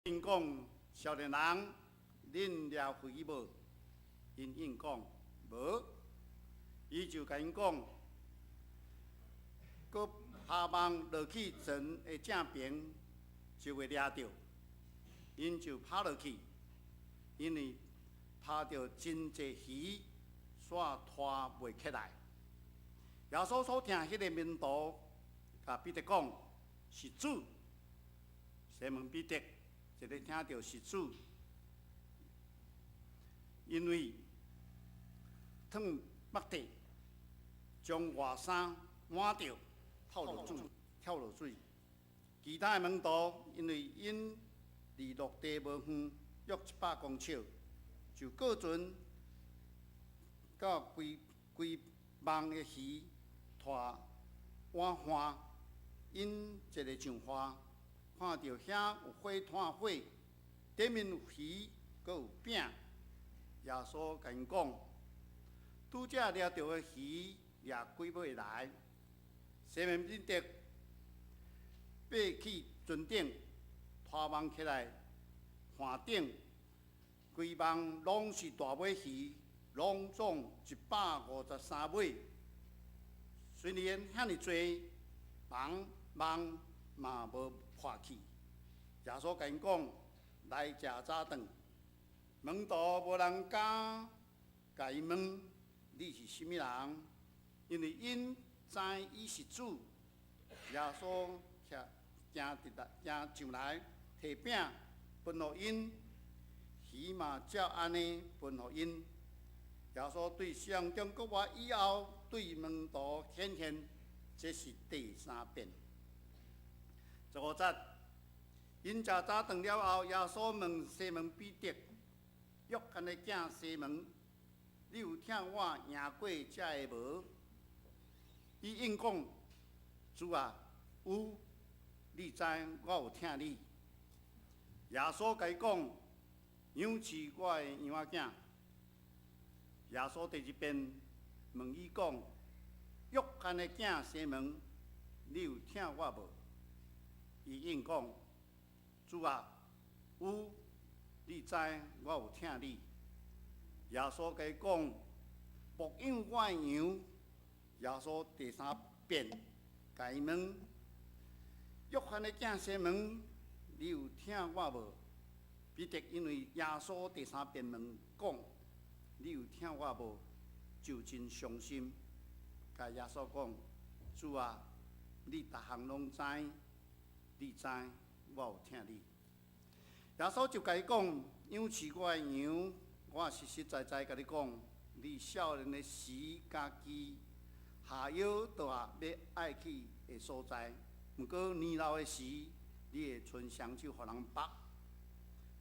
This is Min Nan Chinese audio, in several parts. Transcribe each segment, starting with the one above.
𪜶講：少年人，恁掠魚無？𪜶應講：無。伊就共𪜶講：閣拋網落去船的正爿，就會掠著。𪜶就拋落去，因為拋著真濟魚，煞拖袂起來。耶穌所疼彼个門徒，共彼得講：是主。西門彼得一个聽著是主，因為褪目袋，將外衫挽著，跳落水，跳落水。其他的門徒因為𪜶離陸地無遠，約100公尺，就過船到規規網的魚拖往岸。𪜶一个上岸，看著遐有火炭火，頂面有魚，閣有餅。耶穌共𪜶講：拄才掠著的魚掠幾尾來。西門彼得爬去船頂，拖網起來，岸頂規網攏是大尾魚，攏總153尾。雖然遐爾濟，網網嘛無破去。耶穌共𪜶講：來食早頓。門徒無人敢共伊問：你是啥物人？因為𪜶知伊是主。耶穌徛行佇來行上來，提餅分予𪜶，魚嘛照按呢分予𪜶。耶穌對死人中復活以後，對門徒顯現，這是第三遍。15節，𪜶食早頓了後，耶穌問西門彼得：約翰的囝西門，你有疼我贏過這个無？伊應講：主啊，有，你知我有疼你。耶穌共伊講：養飼我的羊仔囝。耶穌第二遍問伊講：約翰的囝西門，你有疼我無？伊應講：主啊，有，你知我有疼你。耶穌共伊講：牧養我的羊。耶穌第三遍共伊問：約翰的囝西門，你有疼我無？彼得因為耶穌第三遍問講：你有疼我無？就真傷心，共耶穌講：主啊，你逐項攏知，你知我有疼你。耶穌就共伊講：養飼我的羊，我實實在在共你講，你少年的時，家己下腰蹛欲愛去的所在；毋過年老的時，你會伸雙手予人縛，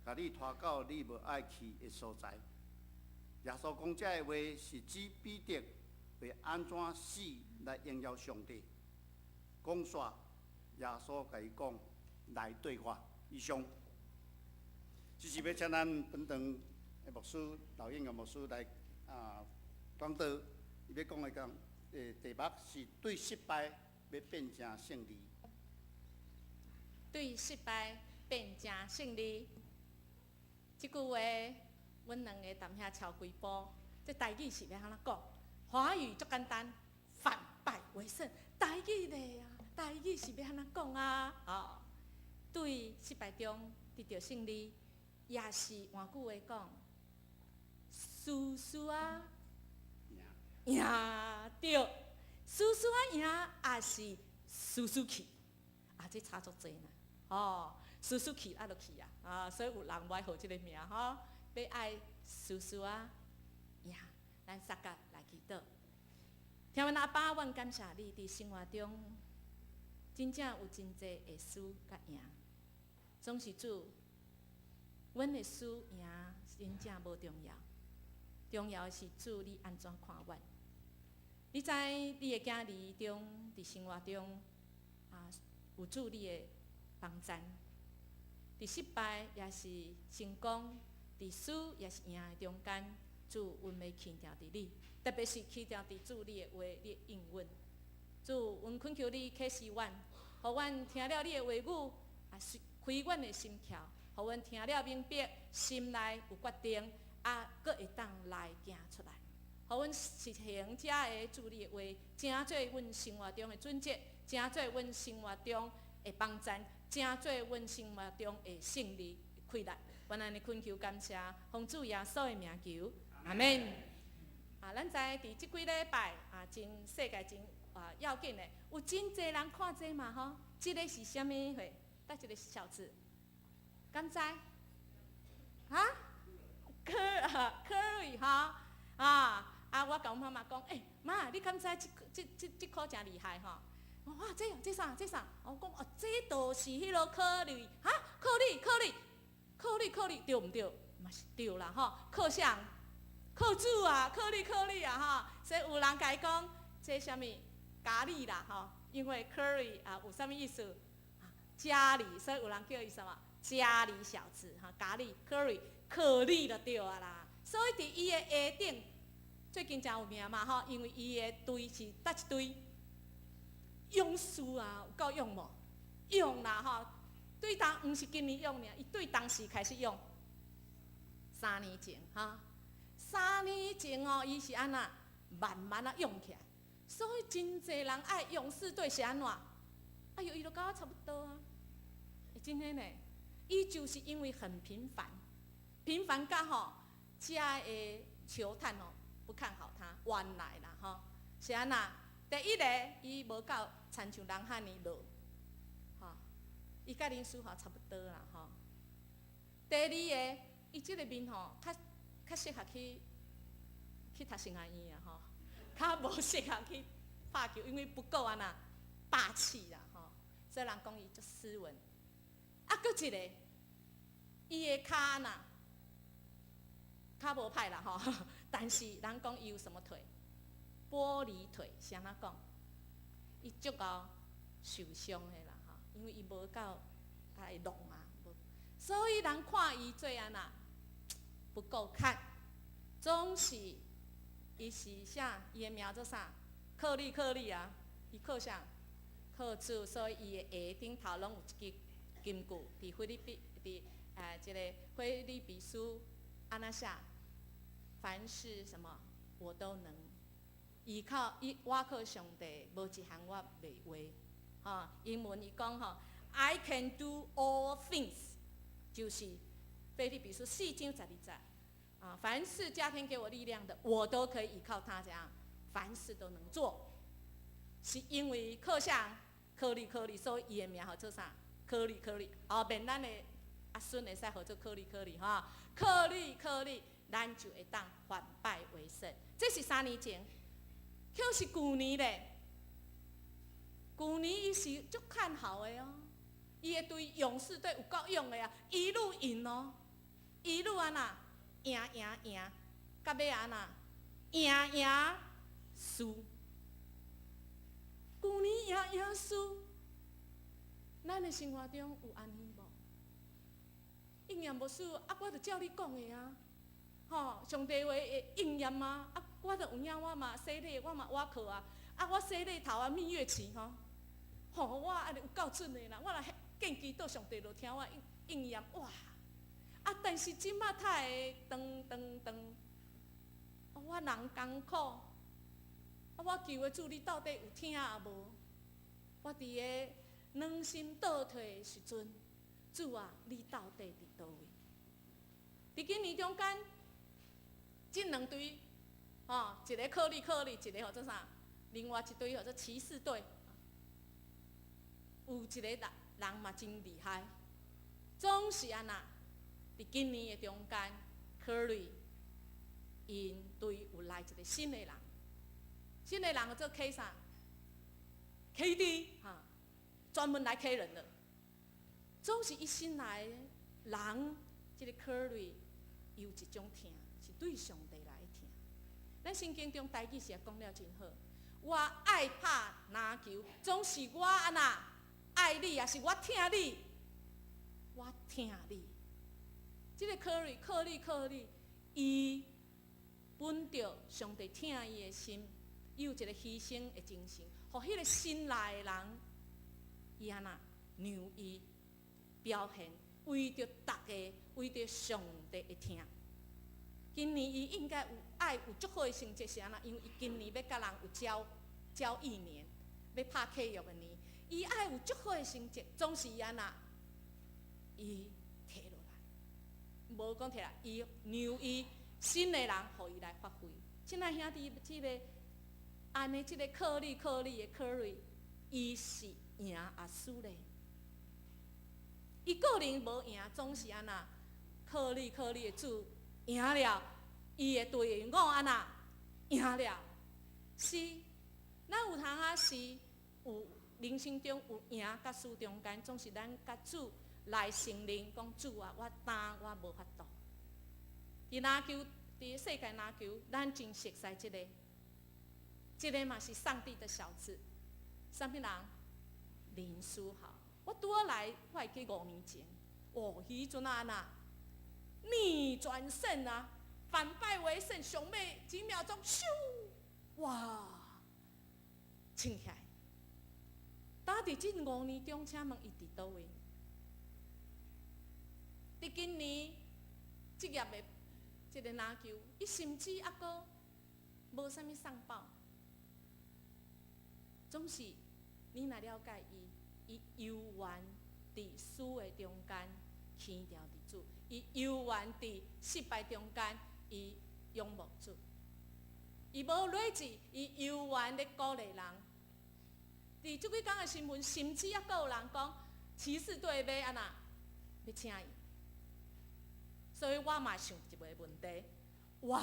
共你拖到你無愛去的所在。耶穌講這个話是指彼得會按怎死來榮耀上帝。講煞，耶穌共伊講：來綴我。以上，這是欲請咱本堂的牧師劉英的牧師來講道，伊欲講的講題目是對失敗欲變成勝利。對失敗變成勝利。這句話，阮兩个踮遐抄幾步。這台語是欲按怎講？華語足簡單，反敗為勝。台語咧啊，台語是欲按怎講啊？哦，對失敗中得著勝利，也是換句話講，輸輸啊贏，對，輸輸啊贏，也是輸輸去，啊，這差足濟呢。哦，輸輸去啊，就去啊，啊，所以有人無愛號這个名吼，欲愛輸輸啊贏，咱三甲來祈禱。天父阿爸，阮感謝你佇生活中，真正有真濟會輸佮贏，總是主，阮的輸贏真正無重要，重要的是主你按怎看阮。你知你的囝兒中，佇生活中啊，有主你的幫贊，佇失敗抑是成功，佇輸抑是贏的中間，主，阮欲倚定佇你，特別是倚定佇主你的話，你的應允。主，阮懇求你啟示阮，予阮聽了你的話語，啊，開阮的心竅，予予阮聽了明白，心內有決定，啊，閣會當來行出來，予阮實行這个主你的話，成做阮生活中的準則，成做阮生活中的幫贊，成做阮生活中的勝利氣力。阮按呢懇求感謝，奉主耶穌的名求，阿門。啊，咱知佇這幾禮拜啊，真世界真啊要緊的，有真濟人看這嘛吼。這个是啥物貨？佗一个小子，敢知？哈？科啊，Curry 吼啊啊！我共阮媽媽講，欸，媽，你敢知這這這這箍誠厲害吼？哇，這這啥？這啥？我講哦，這就是彼个柯里，哈？柯里柯里柯里柯里，對毋對？嘛是對啦吼，靠啥？靠主啊，靠你靠你啊吼！所以有人共伊講，這啥物咖喱啦吼？因為 curry 啊有啥物意思？咖喱，所以有人叫伊啥物？咖喱小子哈，咖喱 curry 可麗就對啊啦。所以佇伊的鞋頂最近誠有名嘛吼，因為伊的隊是佗一隊勇士啊，有夠勇無？勇啦吼！對當毋是今年勇爾，伊對當時開始勇，3年前哈，三年前哦，伊是按怎慢慢仔勇起來，所以真濟人愛勇士隊是按怎？哎喲，伊都佮我差不多啊，欸，真的呢，伊就是因為很平凡，平凡甲吼，遮的球探哦不看好他，原來啦吼，是按怎？第一個，伊無夠親像人遐爾老，吼，伊佮恁書豪差不多啦吼。第二个，伊這个面吼，較較適合去去讀神學院啊吼，較無適合去拍球，因為不夠按怎霸氣啦吼，所以人講伊足斯文。啊，閣一个，伊的跤若跤無歹啦吼，但是人講伊有什麼腿？玻璃腿，是按怎講？伊足夠受傷的啦吼，因為伊無夠會弄啊，無，所以人看伊做按怎不夠看，總是伊是啥？伊的名做啥？克利克利啊，伊靠啥？靠主，所以伊的鞋頂頭攏有一句金句，佇腓立比，佇這个腓立比書按怎寫？凡事什麼我都能。依靠伊，我靠上帝，無一項我袂會。吼，英文伊講吼，I can do all things，就是腓立比書4章12節。啊，凡事加添給我力量的，我都可以依靠他，這樣凡事都能做。是因為靠啥？靠你靠你，所以伊的名號做啥？柯里柯里。後面咱的阿孫會使號做柯里柯里吼，柯里柯里，咱就會當反敗為勝。這是3年前。可是舊年咧，舊年伊是足看好的哦，伊的隊勇士隊有夠勇的啊，一路贏哦，一路按怎贏贏贏，到尾按怎贏贏輸。舊年贏贏輸，咱的生活中有按呢無？應驗無輸，啊，我就照你講的啊，吼，上帝話會應驗啊，啊，我就有影，我嘛洗禮，我嘛倚靠啊，啊，我洗禮頭啊蜜月期吼，吼，我按呢有夠準的啦，我若見祈禱上帝就聽我應應驗，哇！啊，但是這馬他會當當當，我人艱苦，啊，我求的主你到底有聽抑無？我佇个軟心倒退的時陣，主啊，你到底佇佗位？佇今年中間，這兩隊，吼，一个克里克里，一个號做啥？另外一隊號做騎士隊，有一個人人嘛真厲害，總是按怎？佇今年的中間，柯瑞𪜶隊有來一個新的人，新的人號做 K 啥？KD 哈，專門來 K 人的，總是伊新來的人，這个柯瑞有一種疼，是對上帝來疼。咱聖經中台語是講了真好，我愛拍籃球，總是我按怎愛你，抑是我疼你，我疼你。這个柯瑞，克利克利，伊本著上帝疼伊的心，伊有一個犧牲的精神，予彼个新來的人，伊按怎讓伊表現為著逐家，為著上帝的疼。今年伊應該有愛有足好的成績是按怎？因為伊今年欲佮人有交交易年，欲拍契約的年，伊愛有足好的成績，總是伊按怎？伊提落來，無講提來，伊讓伊新的人，予伊來發揮。親愛兄弟姊妹，按呢，這个靠你靠你的科瑞，伊是贏抑輸咧？伊個人無贏，總是按怎？靠你靠你的主贏了，伊的隊伍按怎贏了？是，咱有通仔是有人生中有贏佮輸中間，總是咱佮主來承認講主啊，我擔我無法度。佇籃球，佇世界籃球，咱真熟悉這个，這个嘛是上帝的小子，啥物人？林書豪。我拄仔來，我會記5年前，哦，彼陣按怎？逆轉勝啊，反敗為勝，上尾幾秒鐘，咻，哇，衝起來。當佇這五年中，請問伊佇佗位？佇今年職業的這个籃球，伊甚至猶閣無啥物送報，總是你若了解伊，伊猶原佇輸的中間牽牢佇主，伊猶原佇失敗中間伊仰望主，伊無累志，伊猶原咧鼓勵人。佇這幾工的新聞，甚至猶閣有人講騎士隊欲按怎欲請伊，所以我嘛想一个問題：哇！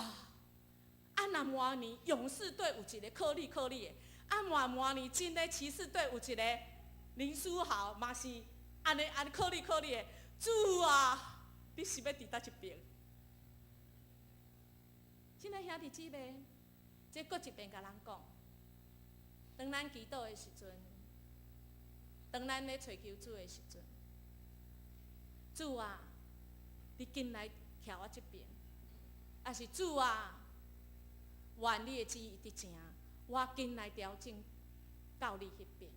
啊，若明年勇士隊有一個科利科利的，啊，若明年真的騎士隊有一個林書豪，嘛是按呢按呢科利科利的，主啊，你是欲佇佗一邊？親愛兄弟姊妹，這閣一遍共咱講，當咱祈禱的時陣，當咱咧揣求主的時陣，主啊，你緊來徛我這邊，抑是主啊，願你的旨意得成，我緊來調整到你彼邊，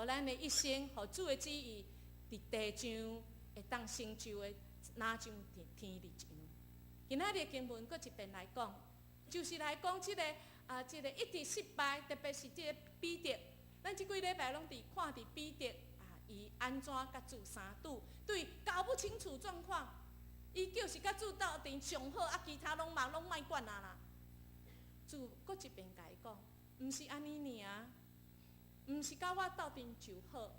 予咱的一生，予主的旨意佇地上會當成就的，若像佇天裡一樣。今仔日經文閣一遍來講，就是來講這个啊，這个一直失敗，特別是這个彼得，咱這幾禮拜攏佇看佇彼得啊，伊按怎共主相拄，對，搞不清楚狀況，伊就是共主鬥陣上好，啊，其他攏嘛攏莫管啊啦。主閣一遍共伊講，毋是按呢爾，毋是佮我鬥陣就好，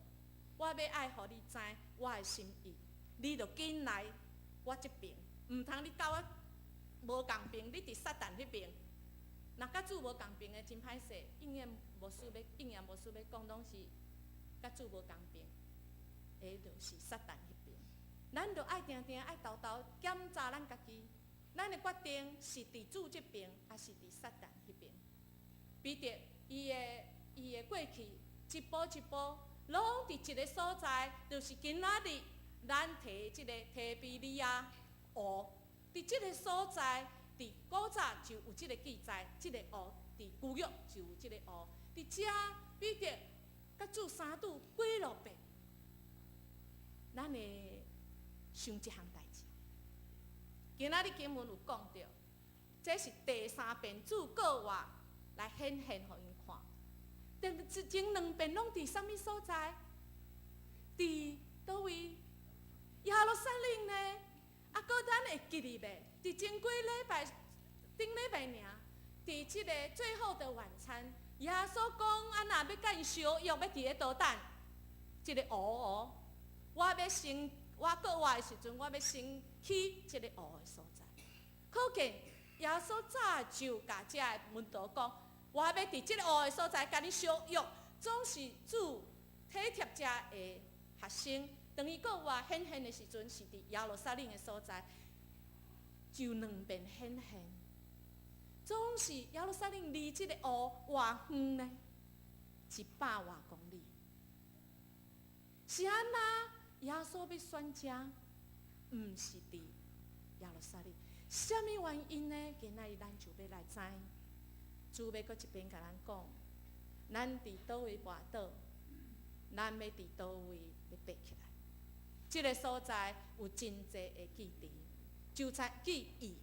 我欲愛予你知我的心意，你著緊來我這邊，毋通你佮我無仝爿，你佇撒旦彼邊。若佮主無仝爿的，真歹勢，應驗牧師欲應驗牧師欲講，攏是佮主無仝爿，彼就是撒旦彼邊。咱著愛定定愛沓沓檢查咱家己，咱的決定是佇主這邊，抑是佇撒旦彼邊？彼得伊的過去一步一步，攏佇一个所在，就是今仔日咱提這个提比哩亞湖，佇這个所在，佇古早就有這个記載，這个湖佇舊約就有這个湖。佇遮彼得共主相拄幾落遍，咱會想這項代誌。今仔日經文有講著，這是第三遍主閣活來顯現予𪜶看。但前兩遍攏佇啥物所在？佇佗位？耶路撒冷呢？啊，閣咱會記得袂？佇前幾禮拜、頂禮拜爾，佇這个最後的晚餐，耶穌講啊，若欲共𪜶相約，欲佇咧佗等？這个湖哦，我欲先，我閣活的時陣，我欲先去這个湖的所在。可見耶穌早就共遮的門徒講，我欲佇這个湖的所在共恁相約，總是主體貼遮的學生，當伊閣活顯現的時陣，是佇耶路撒冷的所在，就兩遍顯現。總是耶路撒冷離這個湖偌遠呢？100外公里。是按怎？耶穌欲選遮，毋是佇耶路撒冷。啥物原因呢？今仔日咱就欲來知。主欲閣一遍共咱講，咱佇佗位跋倒，咱欲佇佗位欲爬起來。這个所在有真濟的記憶，就親記憶，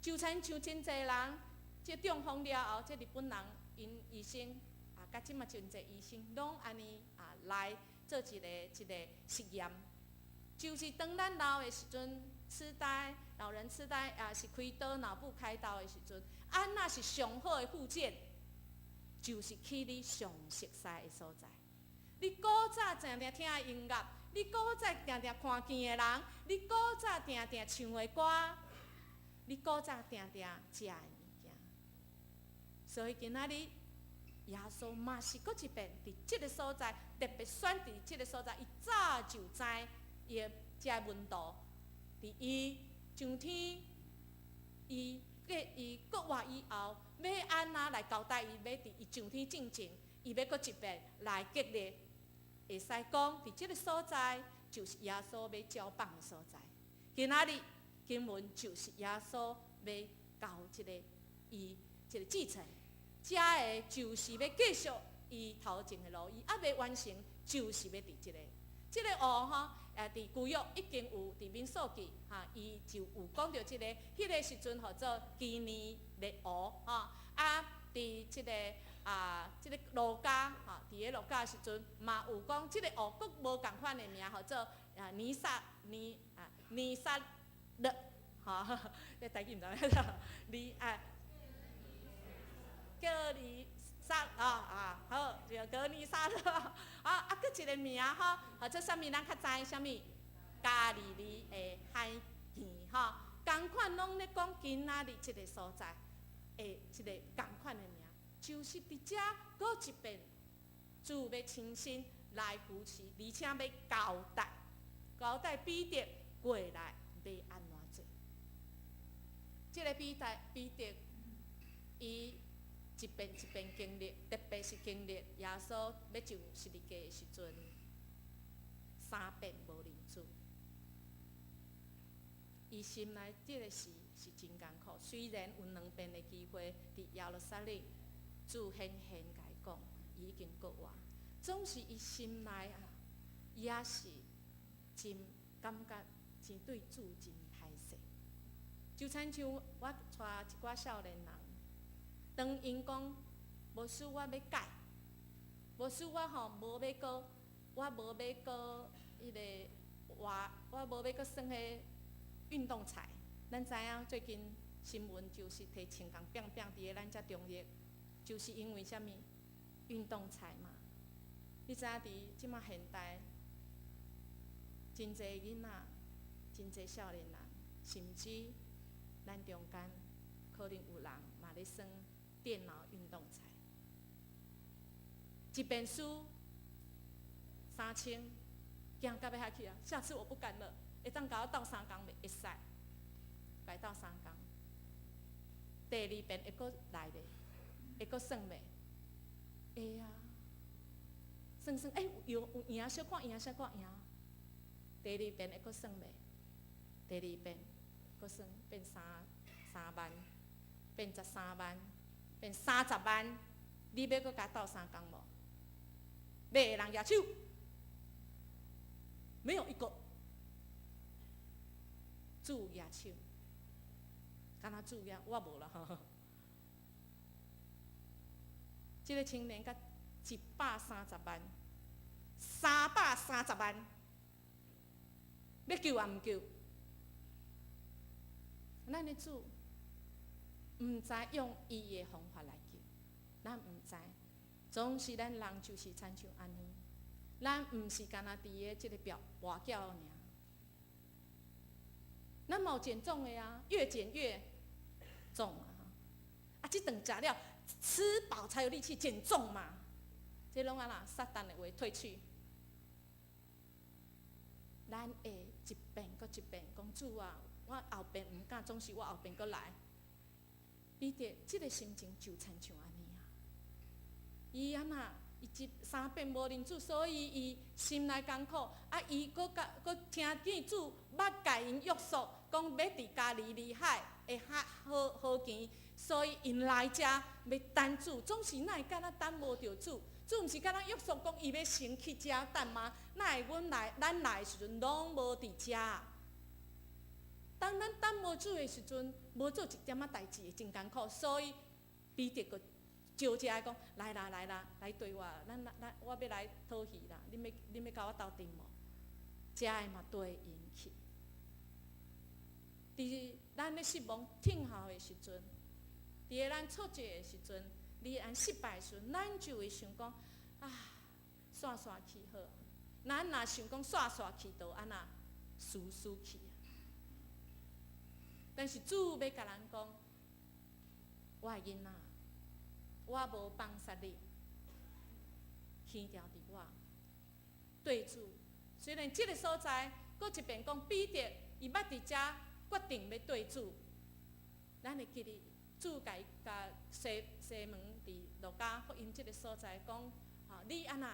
就親像真濟人，這中風了後，這日本人𪜶醫生啊，佮這馬真濟醫生攏按呢啊來做一個實驗，就是當咱老的時陣，痴呆，老人痴呆啊，是開刀腦部開刀的時陣，按怎是上好的復健，就是去你上熟悉的所在。你古早定定聽的音樂，你古早定定看見的人，你古早定定唱的歌，你古早定定食的物件。所以今仔日耶穌嘛是閣一遍佇這个所在，特別選佇這个所在，伊早就知伊的這个門徒，佇伊上天，伊過伊復活以後，欲按怎來交代伊，欲佇伊上天進前，伊欲閣一遍來激勵。會使講，佇這个所在就是耶穌欲交棒的所在。今仔日經文就是耶穌欲交這个伊這个繼承，這个就是欲繼續伊頭前的路，伊猶未完成，就是欲佇這个。這个湖吼，佇舊約已經有佇民數記，哈，伊就有講著這个，彼个時陣號做基尼勒湖，吼，啊，佇這个啊，這个路加，吼，佇个路加時陣嘛有講，這個湖閣無仝款的名，號做啊尼撒尼啊尼撒勒，吼，這台語毋知影，尼啊哥尼撒啊啊好，就哥尼撒勒，啊啊，閣一个名吼，號做啥物？咱較知啥物？加利利的海邊，吼，仝款攏咧講今仔日這个所在的這个仝款的名。就是佇遮閣一遍，主欲親身來扶持，而且欲交代，交代彼得過來欲按怎做。這个彼得，彼得，伊一遍一遍經歷，特別是經歷耶穌欲上十字架的時陣，三遍無認主。伊心內這个時是真艱苦，雖然有兩遍的機會佇耶路撒冷，主顯現共伊講，伊已經復活，總是伊心內啊，也是真感覺真對主真歹勢。就親像我帶一寡少年人，當𪜶講無輸我欲改，無輸我吼無欲閣，我無欲閣彼个活，我無欲閣耍彼運動彩。咱知影最近新聞就是提槍共拚拚佇咧咱遮中壢，就是因為啥物運動彩嘛。你知影佇這馬現代，真濟囡仔，真濟少年人，甚至咱中間可能有人嘛咧耍電腦運動彩，一遍輸3000，驚到欲遐去啊！下次我不敢了，會當共我鬥相共袂？會使，共伊鬥相共。第二遍會閣來袂？會閣算袂？會啊，算算，欸，有有贏，小可贏，小可贏。第二遍會閣算袂？第二遍閣算變三萬，變13萬，變30萬，你欲閣共鬥相共無？欲的人舉手，沒有一個。主舉手，敢若主舉，我無啦。這个青年佮130萬，330萬，欲救抑毋救？咱的主毋知用伊的方法來救，咱毋知，總是咱人就是親像按呢，咱毋是干焦佇咧這个表跋筊爾，咱嘛有減重的啊，越減越重啊！啊，這頓食了，吃飽才有力氣減重嘛。這攏按怎，撒旦的話退去。咱會一遍閣一遍講主啊，我後遍毋敢，總是我後遍閣來。彼得這个心情就親像按呢啊。伊按怎？伊一三遍無認主，所以伊心內艱苦。啊，伊閣佮閣聽見主捌共𪜶約束，講欲佇加利利海的海河河邊，所以𪜶來遮欲等主，總是哪會敢若等無著主？主毋是共咱約束講，伊欲先去遮等嗎？哪會阮來，咱來的時陣攏無佇遮。當咱等無主的時陣，無做一點仔代誌會真艱苦，所以彼得閣招遮講：來啦來啦，來綴我，咱咱我欲來討魚啦，恁欲佮我鬥陣無？遮的嘛綴𪜶去。佇咱咧失望聽候的時陣，佇個咱挫折的時陣，佇咱失敗的時陣，咱就會想講啊，煞煞去好。咱若想講煞煞去，就按怎輸輸去。但是主欲共咱講，我的囡仔，我無放殺你，牽牢佇我。對主，雖然這个所在，閣一遍講彼得，伊捌佇遮決定欲綴主，咱會記得主共伊共西門佇路加福音這个所在講，吼，你按怎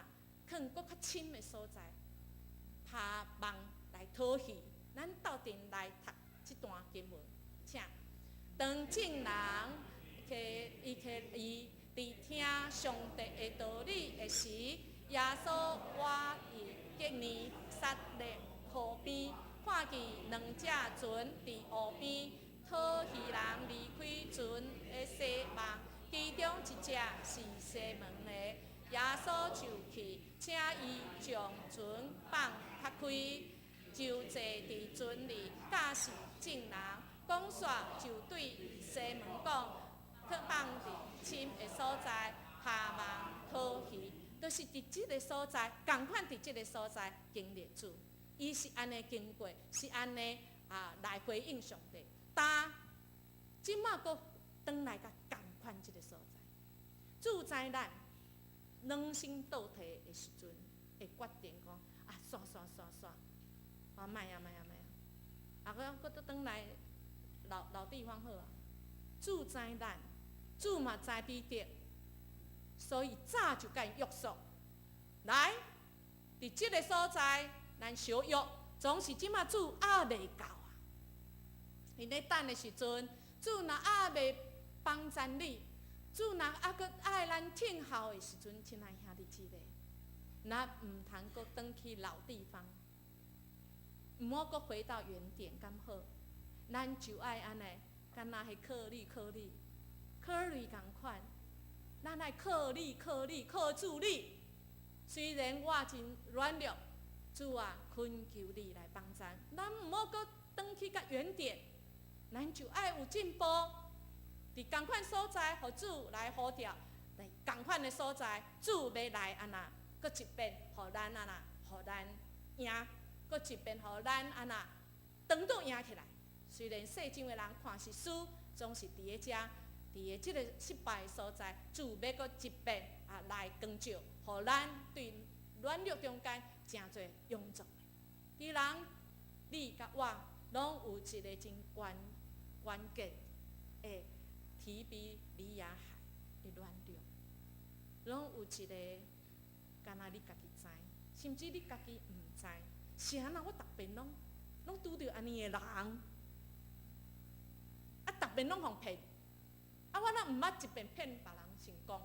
囥閣較深的所在，拋網來討魚，咱鬥陣來讀這段經文，請當眾人去伊去伊佇聽上帝的道理的時，耶穌倚佇基尼撒勒湖邊，看見兩隻船佇湖邊，討魚人離開船的洗網，其中一隻是西門的，耶穌就去請伊將船放較開，就坐佇船裡教示眾人。講煞就對西門講，去放佇深的所在，拋網討魚，就是佇這个所在，仝款佇這个所在經歷主。伊是按呢經過，是按呢啊來回應上帝。但這馬閣轉來共仝款這个所在，主知咱軟心倒退的時陣，會決定講啊，煞煞煞煞，啊莫啊莫啊莫啊，啊閣閣轉來老老地方好啊。主知咱，主嘛知彼得，所以早就共伊約束。來，佇這个所在，咱相約，總是這馬主猶未到啊。𪜶咧等的時陣，主若猶未幫贊你，主若猶閣愛咱聽候的時陣，親愛兄弟姊妹，咱毋通閣轉去老地方，毋好閣回到原點，敢好？咱就愛按呢，敢若彼靠你靠你，靠你仝款，咱愛靠你靠你靠主你。雖然我真軟弱，主啊，懇求你來幫贊。咱毋好閣轉去佮原點，咱就愛有進步。佇仝款所在，予主來呼召，佇仝款的所在，主欲來按怎，閣一遍，予咱按怎，予咱贏，閣一遍，予咱按怎，轉倒贏起來。雖然世上的人看是輸，總是佇咧遮，佇咧這个失敗的所在，主欲閣一遍啊來光照，予咱對軟弱中間成做勇壯的。佇人，你佮我，攏有一个真關關鍵的提比哩亞海的軟弱，攏有一個，敢若你家己知，甚至你家己毋知，是按怎我逐遍攏攏拄著按呢的人，啊，逐遍攏予騙，啊，我若毋捌一遍騙別人成功？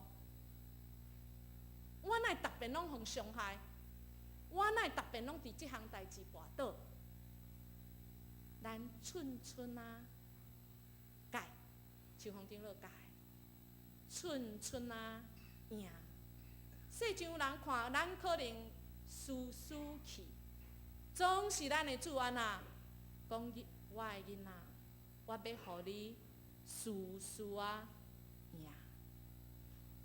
我哪會逐遍攏予傷害？我哪會逐遍攏佇這項代誌跋倒？咱寸寸仔改，秋風長老改，寸寸仔贏。世上人看咱可能輸輸去，總是咱的主按怎講？我的囡仔，我欲予你輸輸仔贏。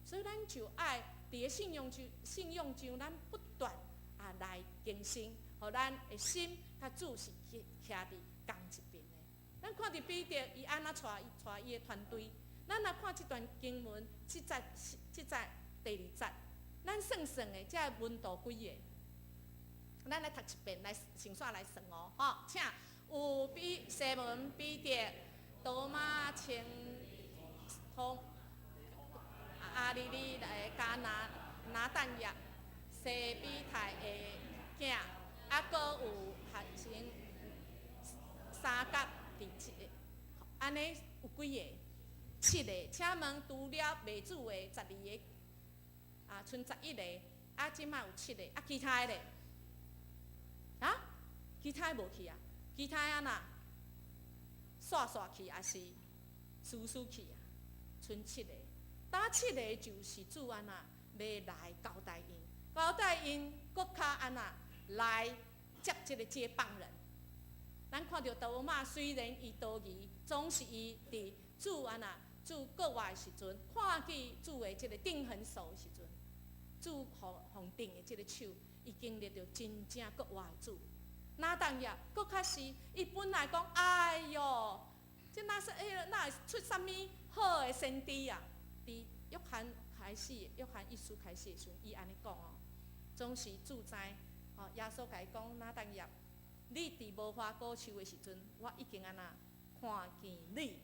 所以咱就愛佇个信仰上，咱不斷啊來更新，予咱的心佮主是徛佇仝一邊的。咱看著彼得，伊按怎帶伊帶伊的團隊？咱若看這段經文，七節、七節第二節，咱算算的，這門徒幾个？咱來讀一遍，來先煞來算哦，吼，請有彼西門彼得、多馬、清通、亞利利的迦拿拿但業、西庇太的囝，啊，閣有學生三甲佇七个，按呢有幾个？七个。請問除了賣主的十二个啊，啊，賰11个，啊，這擺有七个，啊，其他的咧？啊？其他無去啊？其他按怎？煞煞去，抑是輸輸去啊？賰七个，焦七个就是主按怎欲來交代𪜶，交代𪜶閣較按怎來接這个接棒人。咱看著多馬雖然伊多疑，總是伊佇主按怎主國外時陣，看見主的這个釘痕手的時陣，主予予釘的這个手，伊經歷著真正國外的主。拿但業，閣較是，伊本來講，哎喲，這哪是欸，哪會出啥物好的先知啊？佇約翰開始，約翰一書開始的時陣，伊按呢講哦，總是主知，吼，耶穌共伊講，拿但業，你佇無花果樹的時陣，我已經按怎看見你。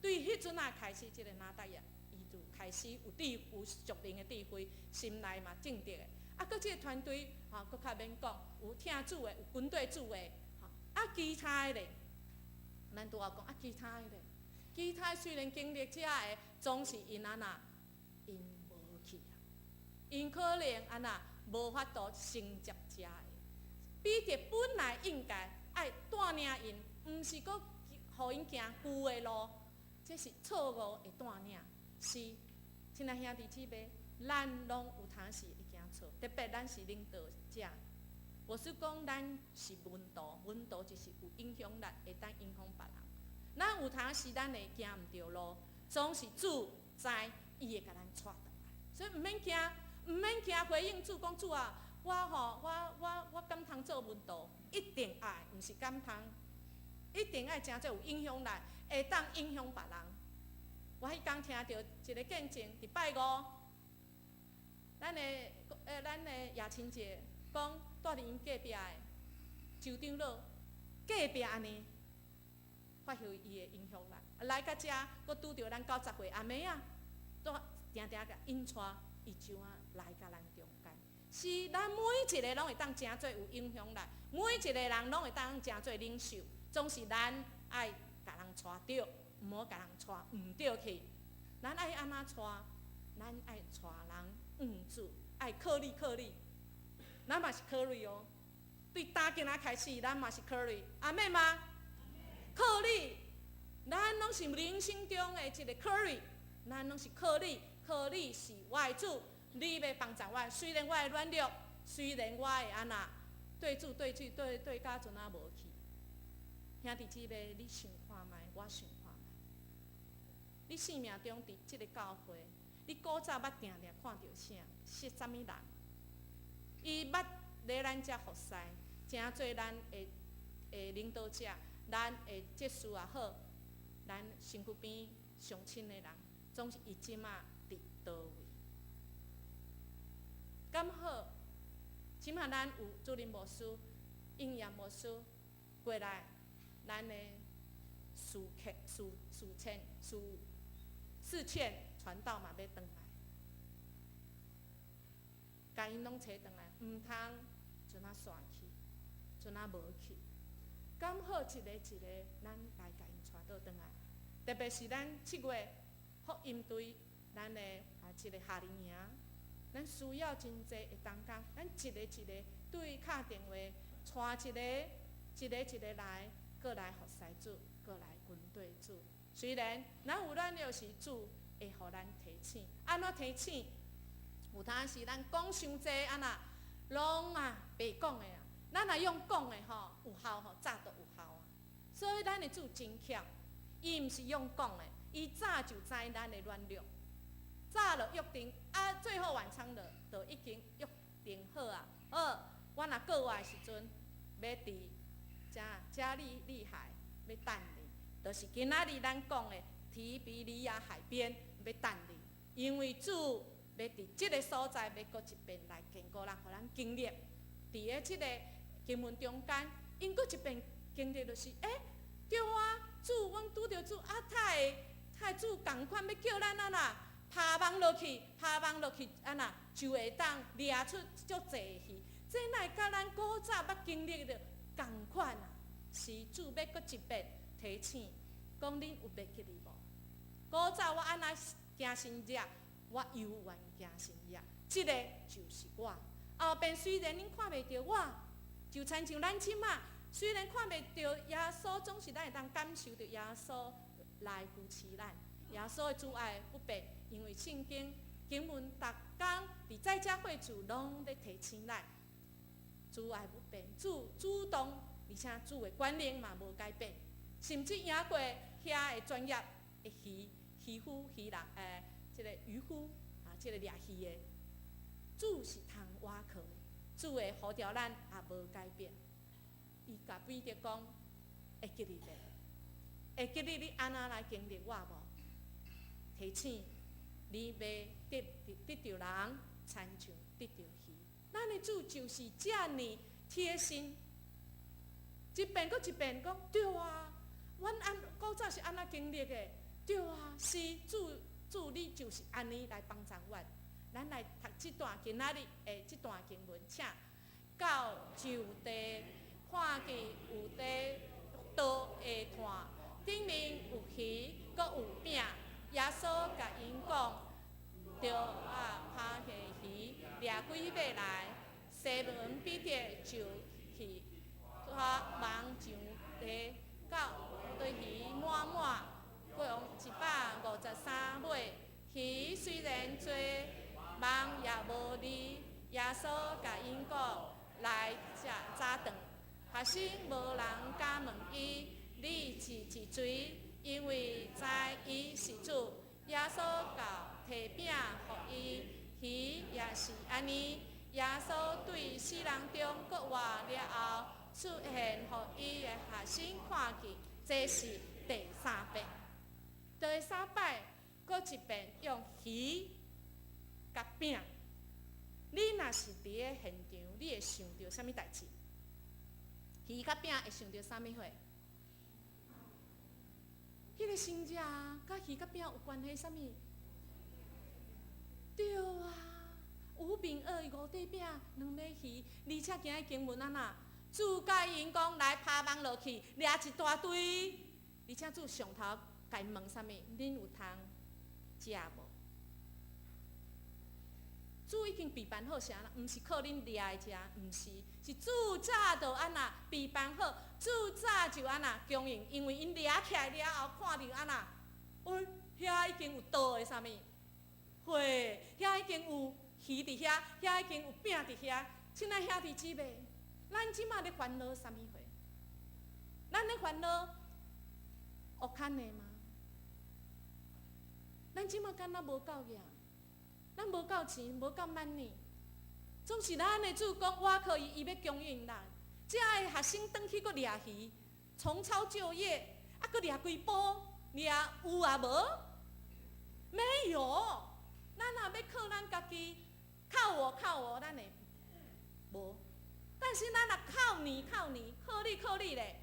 對彼陣仔開始，這个拿但業，伊就開始有智有屬靈的智慧，心內嘛正直的。啊，閣這个團隊，吼，閣較免講，有疼主的，有跟綴主的，吼。啊，其他的咧，咱拄仔講，啊，其他的咧，其他雖然經歷遮个，總是𪜶按怎，𪜶無去啊，𪜶可能按怎無法度承接遮个。彼得本來應該愛帶領𪜶，毋是閣予𪜶行舊的路，這是錯誤的帶領。是，親愛兄弟姊妹，咱攏有當時會行錯，特別咱是領導者。我是講，咱是門徒，門徒就是有影響力，會當影響別人。咱有當時咱會行毋著路，總是主知，伊會共咱帶轉來。所以毋免驚，毋免驚回應主講主啊，我吼，我敢通做門徒，一定愛，毋是敢通，一定愛誠濟有影響力，會當影響別人。我彼工聽著一个見證，佇拜五，咱的亞青姐講，蹛佇𪜶隔壁的周長老隔壁按呢，發揮伊的影響力，來到遮，閣拄著咱90歲阿妹仔，都定定共𪜶帶，伊就啊來共咱中間。是咱每一个攏會當誠做有影響力，每一个人攏會當誠做領袖，總是咱愛共人帶著，毋好共人帶毋著去。咱愛按怎帶？咱愛帶人向主，愛靠你靠你。咱嘛是靠你哦。對今仔開始，咱嘛是靠你，阿們嗎？靠你，咱攏是人生中的一个靠你，咱攏是靠你，靠你是我的主，你欲幫助我。雖然我會軟弱，雖然我會按怎對主對主對對甲陣仔無去。兄弟姊妹，你想看覓？我想看覓。你生命中佇這个教會，你古早捌定定看著啥？是啥物人？伊捌來咱遮服侍，誠做咱的的領導者，咱的執事也好，咱身軀邊上親的人，總是伊這馬佇佗位？敢好？這馬咱有主任牧師、應驗牧師過來，咱的事客、事事勸、事事勸傳道嘛欲轉來，共𪜶攏揣轉來，毋通陣仔煞去，陣仔無去。敢好一个一个，咱來共𪜶帶倒轉來。特別是咱7月福音隊，咱的啊這个夏令營，咱需要真濟的同工，咱一个一个對敲電話，帶一個一个一个來，過來服侍主，過來跟綴主。雖然咱有軟弱，是主會予咱提醒。按怎提醒？有當時咱講傷濟，按怎攏啊白講的啊。咱若用講的吼有效吼，早就有效啊。所以咱的主真巧，伊毋是用講的，伊早就知咱的軟弱，早就約定啊，最後晚餐就就已經約定好啊。好，我若過活的時陣，欲佇遮加利利海欲等你，就是今仔日咱講的提比利亞海邊欲等你，因為主欲佇這个所在欲閣一遍來堅固咱，予咱經歷佇个這个經文中間，𪜶閣一遍經歷就是，欸，對啊，主，阮拄著主啊，他會主仝款欲叫咱按怎，拋網落去，拋網落去，按怎就會當掠出足濟魚。這哪會佮咱古早捌經歷著仝款啊？是主欲閣一遍提醒，講恁有袂記得無？古早我按怎行神跡，我猶原行神跡。這個就是我。後邊雖然恁看袂著我，就親像咱這馬，雖然看袂著耶穌，總是咱會當感受著耶穌來扶持咱。耶穌的慈愛不變，因為聖經經文逐工佇載遮歲主攏咧提醒咱，慈愛不變，主主動，而且主的權能嘛無改變，甚至贏過遐的專業的漁漁夫漁人，這個漁夫啊，這個掠魚的，主是通倚靠的，主的呼召咱也無改變。伊共彼得講，會記得袂？會記得你按怎來經歷我無？提醒你欲得得著人，親像得著魚。咱的主就是遮爾貼心，一遍閣一遍講對啊，阮按古早是按怎經歷的？對啊，是主主你就是按呢來幫助阮。咱來讀這段今仔日的這段經文，請到就地看見有塊刀的炭，頂面有魚，閣有餅。耶穌共𪜶講：著愛拋下魚，掠幾尾來。西門彼得就去拖網上地，到對魚滿滿，共153尾。魚雖然濟，網也無離。耶穌共𪜶講：來食早頓。學生無人敢問伊：你是是誰？因為知伊是主。耶穌就提餅予伊，魚也是按呢。耶穌對死人中復活了後，出現予伊的學生看見，這是第三遍。第三擺，閣一遍用魚佮餅。你若是佇咧現場，你會想著啥物代誌？魚佮餅會想著啥物貨？彼個神跡佮魚佮餅有關係啥物？對啊，五餅二魚五塊餅兩尾魚，而且今日經文按怎？主共𪜶講來拋網落去，掠一大堆。而且主上頭共𪜶問啥物？恁有通食無？主已經備辦好啥啦？毋是靠恁掠來食，毋是，是主早就按怎備辦好，主早就按怎供應，因為𪜶掠起來了後，看著按怎，喂，遐已經有刀的啥物？貨，遐已經有魚佇遐，遐已經有餅佇遐。親愛兄弟姊妹，咱這馬咧煩惱啥物貨？咱咧煩惱烏坎的嗎？咱這馬敢若無夠額？咱無夠錢，無夠 money，總是咱的主講，倚靠伊，伊欲供應咱。遮的學生轉去閣掠魚，重操舊業，啊，閣掠幾埔，掠有啊無？沒有。咱若欲靠咱家己，靠我靠我，咱會無。但是咱若靠你靠你，靠你靠你咧，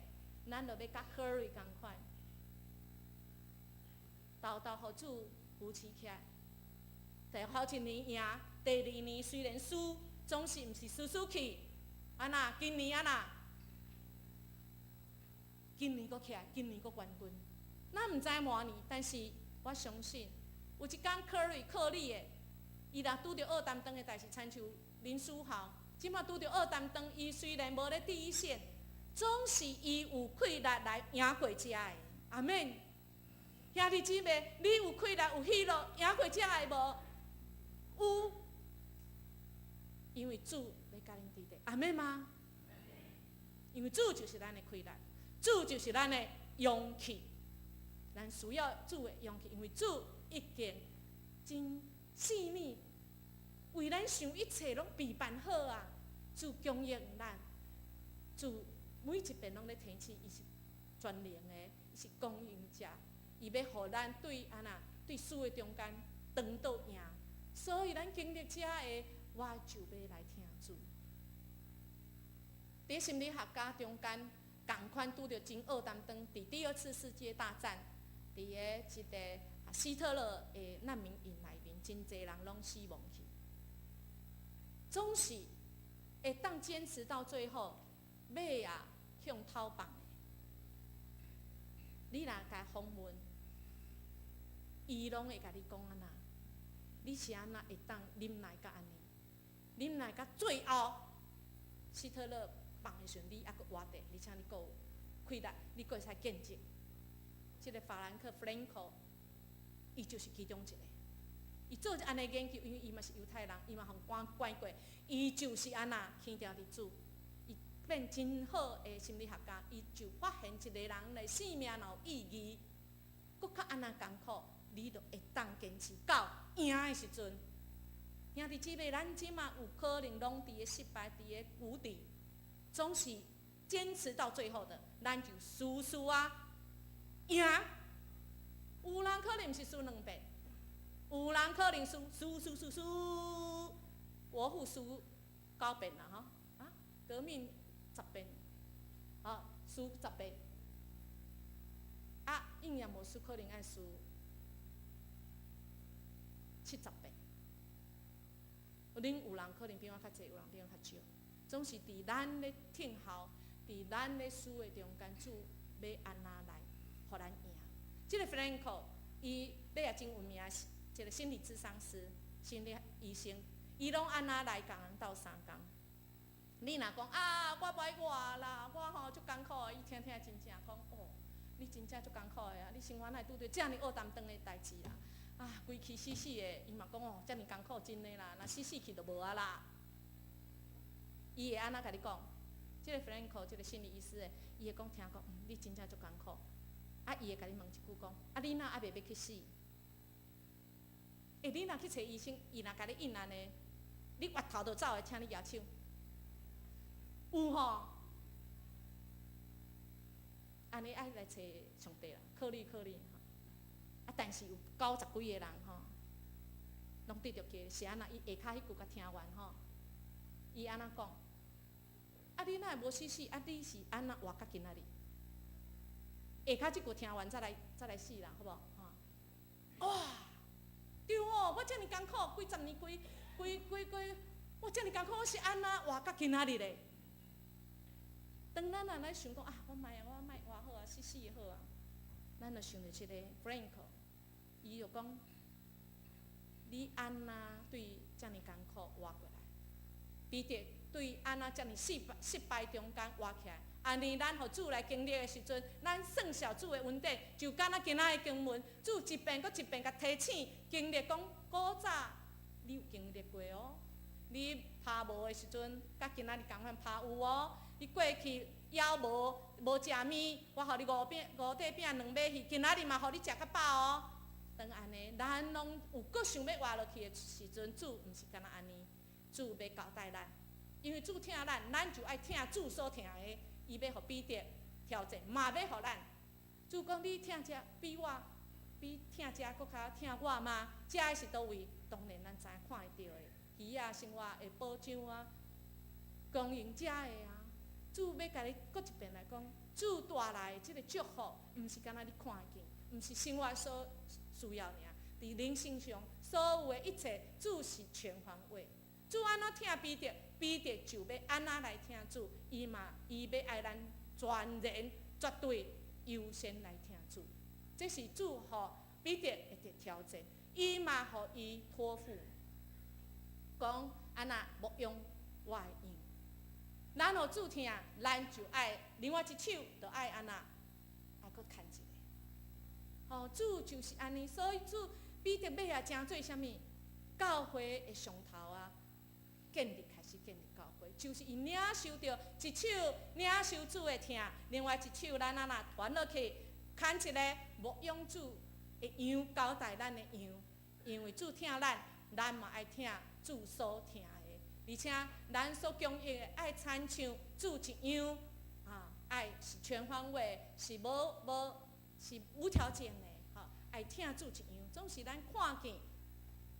咱就欲佮 Curry 仝款，沓沓予主扶持起來。第頭一年贏，第二年雖然輸，總是毋是輸輸去。按怎？今年按怎？今年閣起來，今年閣冠軍。咱毋知明年，但是我相信，有一工 Curry 靠你的，伊若拄著僫擔當的代誌，親像林書豪，這馬拄著僫擔當，伊雖然無咧第一線，總是伊有氣力來贏過遮的。阿們，兄弟姊妹，你有氣力有喜樂贏過遮的無？有，因為主欲佮恁佇咧，阿們嗎？因為主就是咱的氣力，主就是咱的勇氣。咱需要主的勇氣，因為主已經真細膩，為咱想一切攏備辦好啊！主供應咱，主每一遍攏咧提醒，伊是全能的，伊是供應者，伊欲予咱對按怎對輸的中間轉倒贏。所以咱經歷遮的，我就欲來聽主。佇心理學家中間，仝款拄著真僫擔當，佇第二次世界大戰，佇個一個希特勒的難民營內面，真濟人攏死亡去。總是會當堅持到最後，尾仔向頭放的。你若共訪問，伊攏會共你講按怎？你是按怎會當忍耐到按呢？忍耐到最後，希特勒放的時陣，你猶閣活著，而且你閣有氣力，你閣會使見證。這個法蘭克（Frankl），伊就是其中一個。伊做按呢研究，因為伊嘛是猶太人，伊嘛予關關過，伊就是按那牽著佇主，伊變真好的心理學家。伊就發現一個人的生命若有意義，閣較按那艱苦，你就會當堅持到贏的時陣。兄弟姊妹，咱這馬有可能攏佇咧失敗，佇咧谷底，總是堅持到最後的，咱就輸輸啊贏。有人可能毋是輸兩遍，有人可能輸輸輸輸輸，國父輸九遍啦吼，啊，革命十遍，啊，輸十遍，啊，應驗無輸可能愛輸70遍。恁有人可能比我較濟，有人比我較少，總是佇咱咧聽候，佇咱咧輸的中間，主欲按怎來，予咱贏。這個 Frankl，伊尾仔真有名，一個心理諮商師、心理醫生，伊攏按怎來共人鬥相共。你若講啊，我無愛活啦，我吼足艱苦的，伊聽聽真正講哦，你真正足艱苦的啊，你生活哪會拄著遮爾僫擔當的代誌啦？啊，規氣死死的，伊嘛講哦，遮爾艱苦真的啦，若死死去就無啊啦。伊會按怎共你講？這個 Frankl 這個心理醫師的，伊會講聽講，嗯，你真正足艱苦。啊，伊會共你問一句講，啊，你哪猶袂欲去死？欸，你若去揣醫生，伊若共你應按呢，你越頭就走的，請你舉手。有吼？按呢愛來揣上帝啦，考慮考慮吼。啊，但是有九十幾个人吼，攏得著記，是按怎？伊下跤彼句共聽完吼，伊按怎講？啊，你哪會無死死？啊，你是按怎活到今仔日？下跤這句聽完再來死啦，好無？吼！哇！對哦，我遮爾艱苦，幾十年，幾幾幾幾，我遮爾艱苦，我是按怎活到今仔日咧？當咱若來想講啊，我莫啊，我莫活好啊，死死好啊，咱就想著這個 Frankl，伊就講，你按怎對遮爾艱苦活過來？彼得對按怎遮爾失敗失敗中間活起來？按呢，咱予主來經歷的時陣，咱算數主的恩典，就敢若今仔的經文，主一遍閣一遍共提醒，經歷講古早你有經歷過哦，你拋無的時陣，佮今仔日仝款拋有哦。你過去枵無無食物，我予你五餅五塊餅兩尾魚，今仔日嘛予你食較飽哦。當按呢，咱攏有閣想欲活落去的時陣，主毋是敢若按呢，主欲交代咱，因為主疼咱，咱就愛疼主所疼的。伊欲予彼得挑戰，嘛欲予咱。主講你疼這比我比疼這閣較疼我嗎？這的是佗位？當然咱知看會著的，魚仔生活的保障啊，供應遮的啊。主欲共你閣一遍來講，主帶來的這個祝福，毋是敢若你看會見，毋是生活所需要爾。佇靈性上，所有的一切，主是全方位。主按怎疼彼得，彼得就欲按怎來疼主，伊嘛伊欲愛咱全然絕對優先來疼主。這是主予彼得的挑戰，伊嘛予伊託付，講按怎牧養我的羊。咱予主疼，咱就愛另外一手，就愛按怎，愛閣牽一个。吼，主就是按呢，所以主彼得尾仔成做啥物？教會的上頭啊，建立開始建立教會，就是伊領受著一手領受主的疼，另外一手咱按怎傳落去，牽一个牧養主的羊，交代咱的羊，因為主疼咱，咱嘛愛疼主所疼的。而且咱所供應的愛親像主一樣，啊，愛是全方位，是無無是無條件的，吼，愛疼主一樣。總是咱看見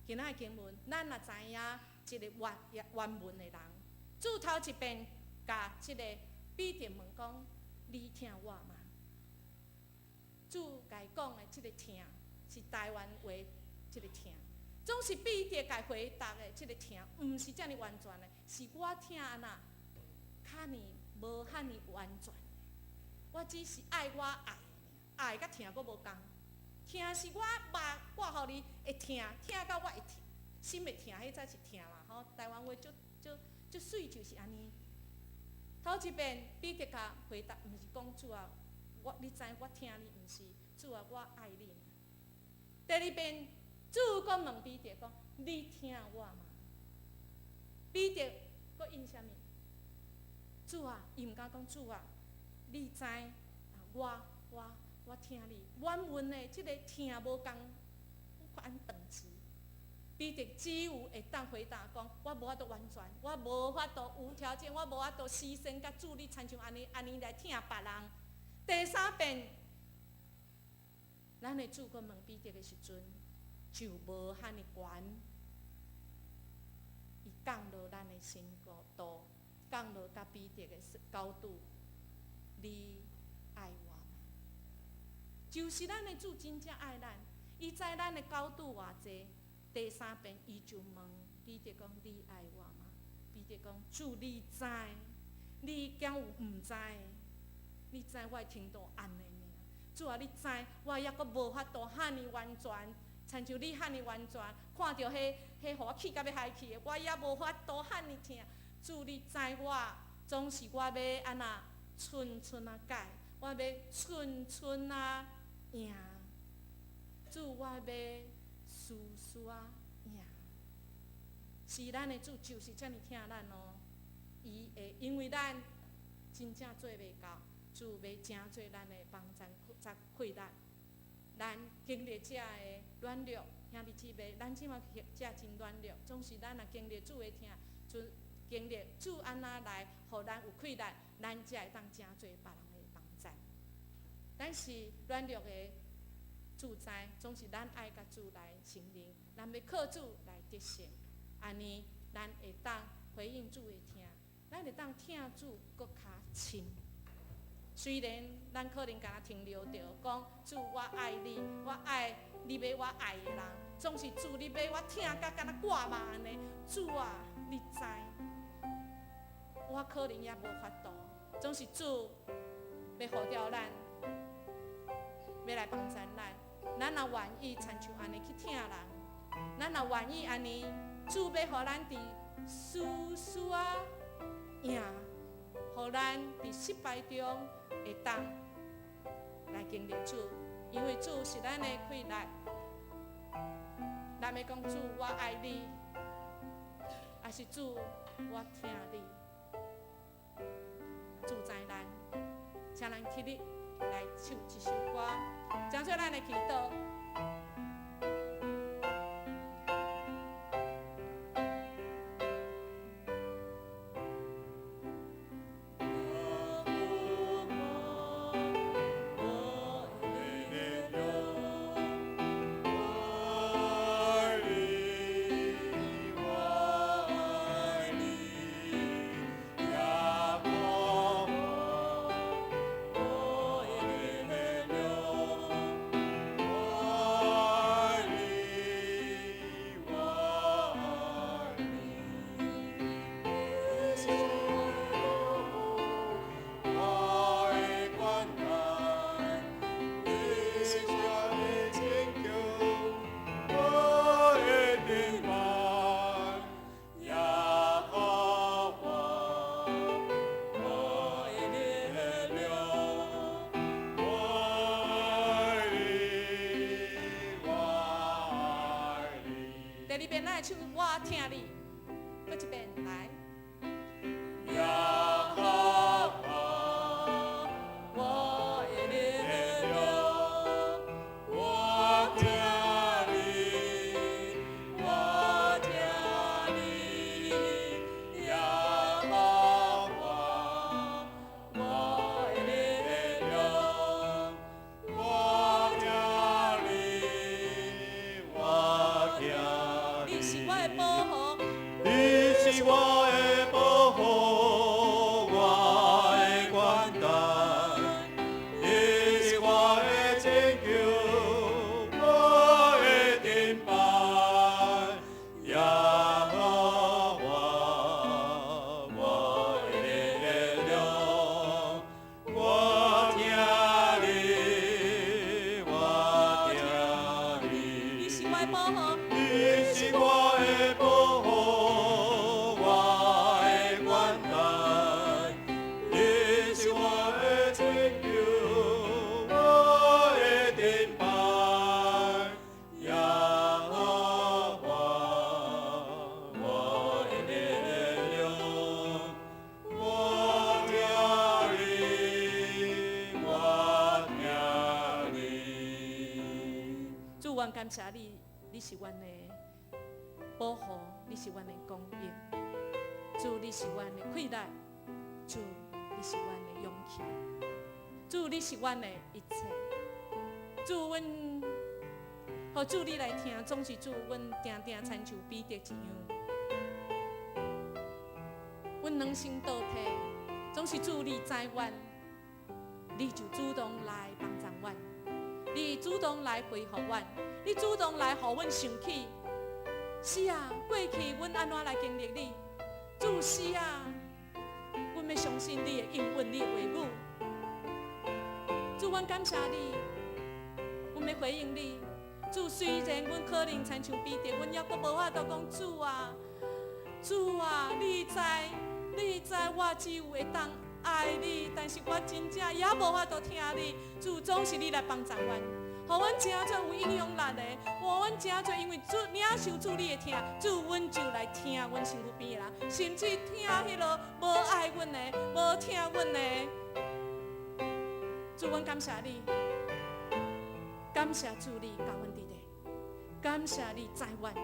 今仔的經文，咱若知影一個原原文的人，主頭一遍共這個彼得問講：你疼我嗎？主共伊講的這個疼是台灣話，這個疼。總是彼得共回答的這個疼，毋是遮爾完全的，是我疼按怎，較爾無遐爾完全。我只是愛我愛，愛佮疼閣無仝。疼是我肉割予你會疼，疼到我會疼，心會疼，彼才是疼啦吼。台灣話足足足媠就是按呢。頭一遍彼得共回答，毋是講主啊，我你知我疼你，毋是主啊，我愛你。第二遍主閣問彼得講：你疼我嗎？彼得閣應啥物？主啊，伊毋敢講主啊，你知啊，我疼你。原文的這个疼無仝，按等詞。彼得只有會當回答講：我無法度完全，我無法度無條件，我無法度犧牲共主你親像按呢按呢來疼別人。第三遍，咱的主閣問彼得的時陣，就無遐爾懸，伊降落咱的身高度，降落佮彼得的高度，你愛我嗎？就是咱的主真正愛咱，伊知咱的高度偌濟。第三遍，伊就問彼得講：你愛我嗎？彼得講：主，你知，你敢有毋知？你知我的程度按呢爾？主啊，你知我猶閣無法度遐爾完全，親像你遐爾完全，看著彼彼予我氣甲欲害去的，我也無法度遐爾疼。主，你知我，總是我欲按怎寸寸仔改，我欲寸寸仔贏。主，我欲絲絲仔贏。是咱的主就是遮爾疼咱哦，伊會因為咱真正做袂到，主欲成做咱的幫贊才氣力。咱經歷這个軟弱，兄弟姊妹，咱這馬這真軟弱，總是咱若經歷主的疼，就經歷主按怎來，予咱有氣力，咱才會當成做別人的幫贊。咱是軟弱的，主知，總是咱愛共主來承認，咱欲靠主來得勝，按呢，咱會當回應主的疼，咱會當疼主閣較深。雖然咱可能敢若停留著講主我愛你，我愛你欲我愛的人，總是主你欲我疼甲敢若掛肉按呢。主啊，你知，我可能也無法度，總是主欲呼召咱，欲來幫贊咱。咱若願意親像按呢去疼人，咱若願意按呢，主欲予咱佇輸輸仔贏，予咱佇失敗中會當來經歷主，因為主是咱的氣力。咱欲講主，我愛你，還是主，我疼你？主知咱，請咱起立來唱一首歌，將做咱的祈禱。第二遍咱來唱我疼你，閣一遍來。耶和華，我的力量，我疼你，我疼你，耶和華，我的力量，我疼你，我疼你是我的保護，你是我的阮感謝你，你是阮的保護，你是阮的供應。主，你是阮的氣力，主，你是阮的勇氣，主，你是阮的一切。主，阮予主你來聽，總是主，阮定定親像彼得一樣，阮軟身倒退，總是主你知阮，你就主動來幫助阮，你主動來恢復阮，你主動來予阮想起。是啊，過去阮按怎來經歷你？主是啊，阮欲相信你的應允，你的話語。主，阮感謝你，阮欲回應你。主，雖然阮可能親像彼得，阮猶閣無法度講主啊，主啊，你知，你知我只有會當愛你，但是我真正也無法度疼你。主，總是你來幫助阮，予阮成做有影響力的，予阮成做因為主領受主你的疼，主阮就來疼阮身軀邊的人，甚至疼彼个無愛阮的、無疼阮的。主，阮感謝你，感謝主你佮阮佇咧，感謝你知阮，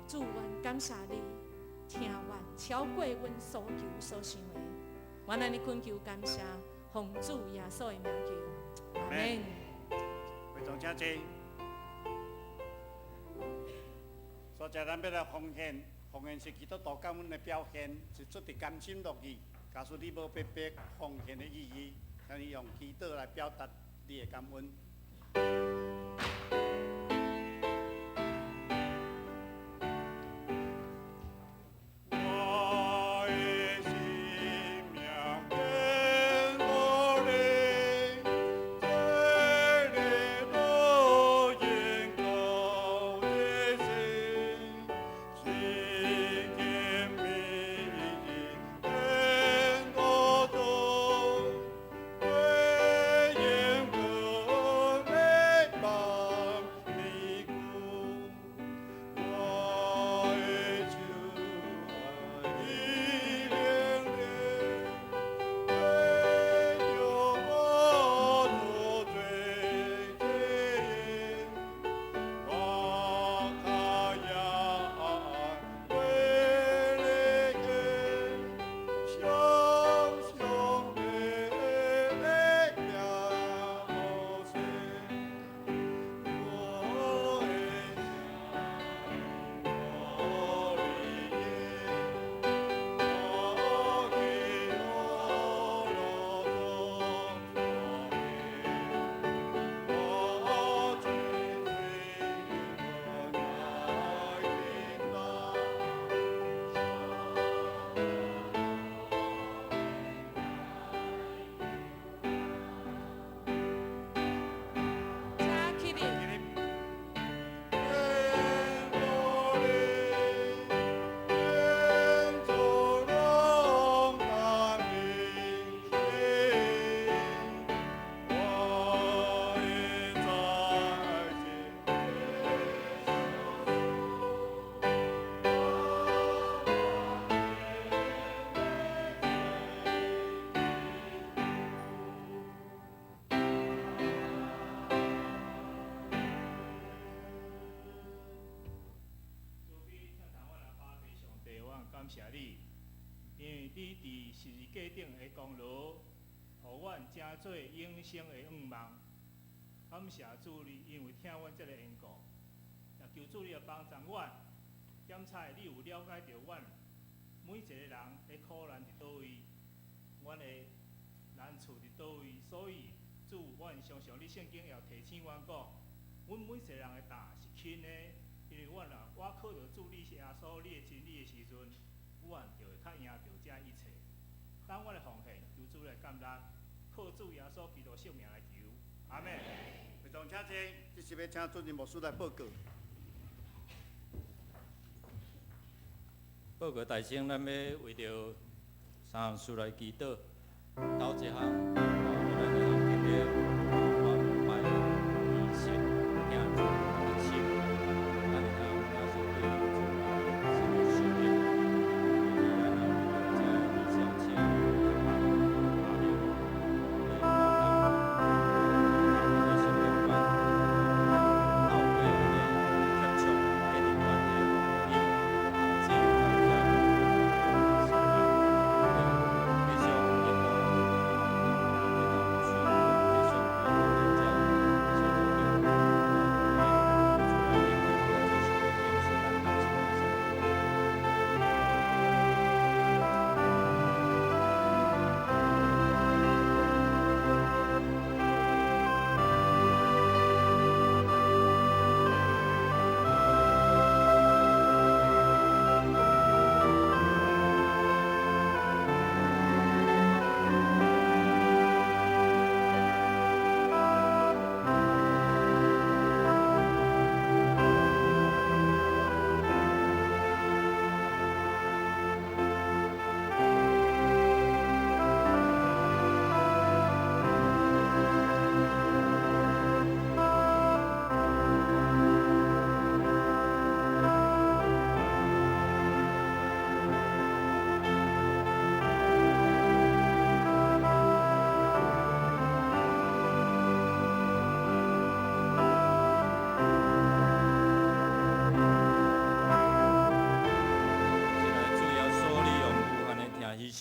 主阮感謝你聽阮，超過阮所求所想的。阮按呢懇求感謝，奉主耶穌的名求，阿門。會眾請坐。所以咱欲來奉獻，奉獻是基督徒感恩的表現，是出自甘心樂意。假使你無白白奉獻的意義，請你用祈禱來表達你的感恩。我的生命献予你，這个無言高的心，是堅明的天國中，為永恆的望你故，我的主愛你憐憐，為着我脫罪罪我卡亞為你相相的力量我的我的我给我我最最爱的大。請起立。天國裡，天主榮大名，我的在慈悲疼痛阮阿爸父上帝，我感謝你，因為你佇十字架頂的功勞，予阮成做永生的向望。感謝主你，因為疼阮這个緣故，也求主你來幫助阮，檢查你有了解著阮每一個人的苦難佇佗位，阮的難處佇佗位，所以主，阮常常你聖經也提醒阮講，阮每一個人的擔是輕的，因為阮若倚靠著主你是耶穌你的真理的時陣，阮就會較贏著這一切。當阮的奉獻，求主來感恩，靠主耶穌基督聖名來求，阿們。會眾請坐，這是欲請主任牧師來報告。報告大先，咱欲為著三項事來祈禱。頭一項，咱會當經歷阮拜儀式，聽主的手，咱會當領受對主來生活受益。第二，咱也為著這個二小車的阿玲，來當教會的生中間，透過按呢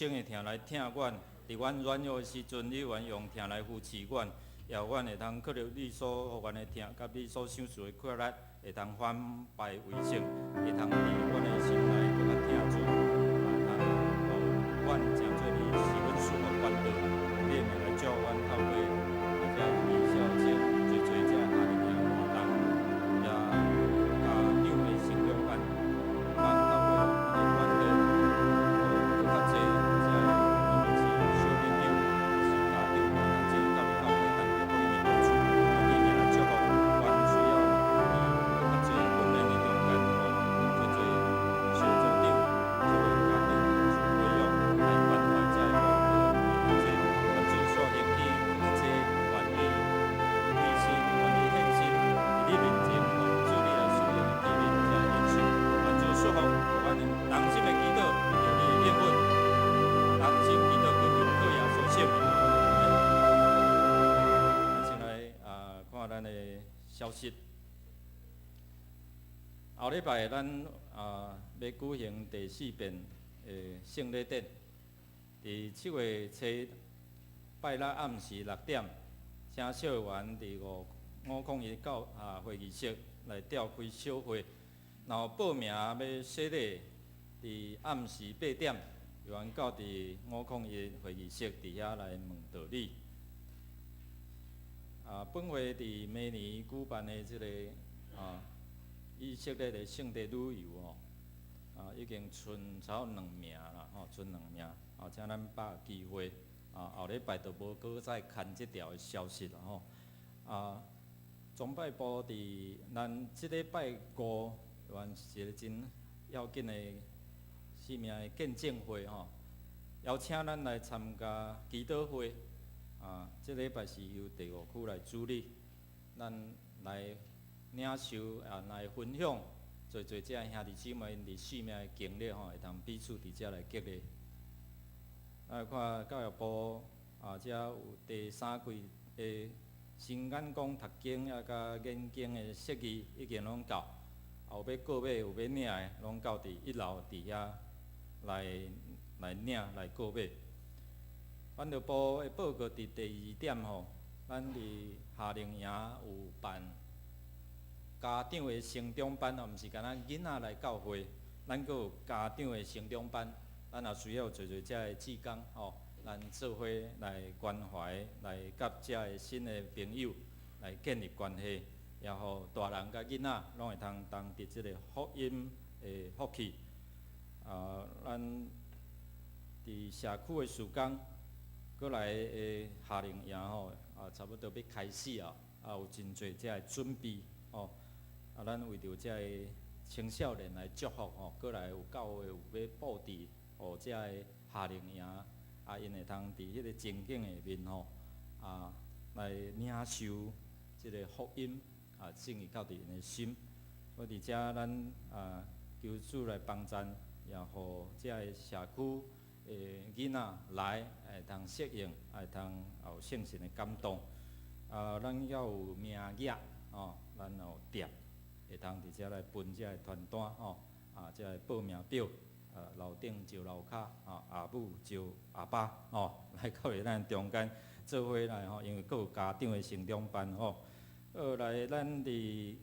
生的疼來疼阮，佇阮軟弱的時陣，你願用疼來扶持阮，也予阮會通靠著你所予阮的疼，佮你所賞賜的快樂，會通反敗為勝，會通佇阮的心內閣較疼主，會通予阮成做你賜阮祝福管道，你的名來祝福阮透過這李孝清濟濟這夏令營活動，也家長的成長班，阮透過咱的管道，閣較濟這个無論是小朋友，是家長大人，這到你教會當中福音的好處，用你名來祝福，阮需要佇閣較濟訓練的中間，吼，濟濟小組長、這個家長受培養來關懷這个無這願主所興起閣較濟願意犧牲、願意獻身佇你面前，予主你來使用的器皿，這個領袖，願主祝福，阮同心的祈禱，得著你的應允，同心祈禱，懇求靠耶穌聖名。咱先來看咱的消息。後禮拜咱欲舉行第四遍的聖禮典，佇7月7拜六暗時6點，請小會員佇5501教會議室來召開小會，然後報名欲洗禮，佇暗時8點，會員到佇501會議室佇遐來問道理。本會佇明年舉辦的這個以色列的聖地旅遊哦，已經賰差不多兩名啦，吼，賰兩名，請咱把握機會，後禮拜就無閣再牽這條的消息啦，吼。崇拜部佇咱這禮拜五，原是一個真要緊的生命的見證會吼，邀請咱來參加祈禱會。這禮拜是由第五區來主理，咱來領受來分享，濟濟這兄弟姊妹𪜶佇生命的經歷吼，會通彼此佇遮來激勵。看教育部遮有第三季的新眼光讀經佮研經的釋義已經攏到，有欲購買有欲領的，攏到佇一樓佇遐來領來購買。傳道部的報告佇第二點吼，咱佇夏令營有辦家長的成長班哦，毋是干焦囡仔來教會，咱閣有家長的成長班，咱也需要濟濟遮的志工吼，咱做伙來關懷，來佮遮的新的朋友來建立關係，也予大人佮囡仔攏會通同得這个福音的福氣。咱佇社區的事工，閣來的夏令營吼，差不多欲開始啊，有真濟遮的準備吼。咱為著遮个青少年來祝福吼，閣來有教會有欲布置，予遮个夏令營，𪜶會通佇彼个情景下面吼，來領受這个福音，進去到佇𪜶的心。所以佇遮咱求主來幫贊，也予遮个社區的囡仔來會通適應，會通有聖神的感動。咱猶有名額吼，咱有店會通佇遮來分遮个傳單吼，遮个報名表，樓頂招樓跤，阿母招阿爸吼，來到佇咱中間做伙來吼，因為閣有家長的成長班吼。來，咱佇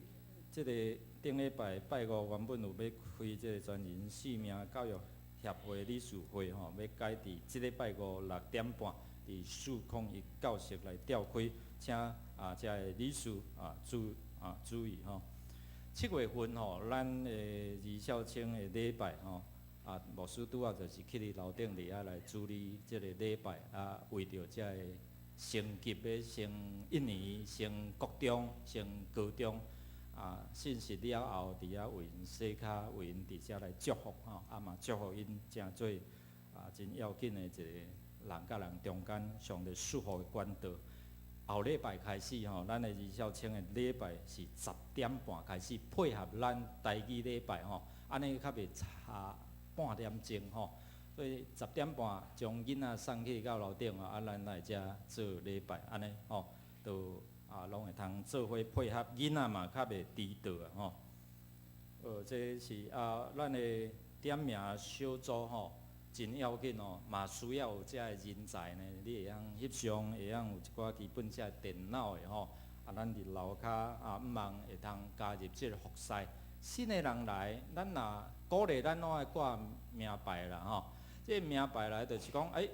這个頂禮拜拜五原本有欲開這个全人生命教育協會理事會吼，欲改佇這禮拜五6點半，佇401教室來召開，請遮个理事注意吼。7月份吼，咱的李孝清的禮拜吼，牧師拄仔就是去佇樓頂佇遐來主理這个禮拜，為著遮个升級欲升一年、升國中、升高中，信實了後，佇遐為𪜶洗跤，為𪜶佇遮來祝福吼，嘛祝福𪜶成做真要緊的一個人佮人中間上帝祝福的管道。後禮拜開始吼，咱的李孝清的禮拜是10點半開始，配合咱台語禮拜吼，按呢較袂差半點鐘吼。所以10點半將囡仔送去到樓頂吼，咱來遮做禮拜，按呢吼，都攏會通做伙配合，囡仔嘛較袂遲到啊吼。這是咱的點名小組吼，真要緊哦，嘛需要有遮个人才呢。你會曉翕相，會曉有一寡基本遮電腦的吼。啊，咱佇樓跤啊，毋望會通加入這个服侍。新的人來，咱若鼓勵咱攏愛掛名牌啦吼。這个名牌來就是講，欸，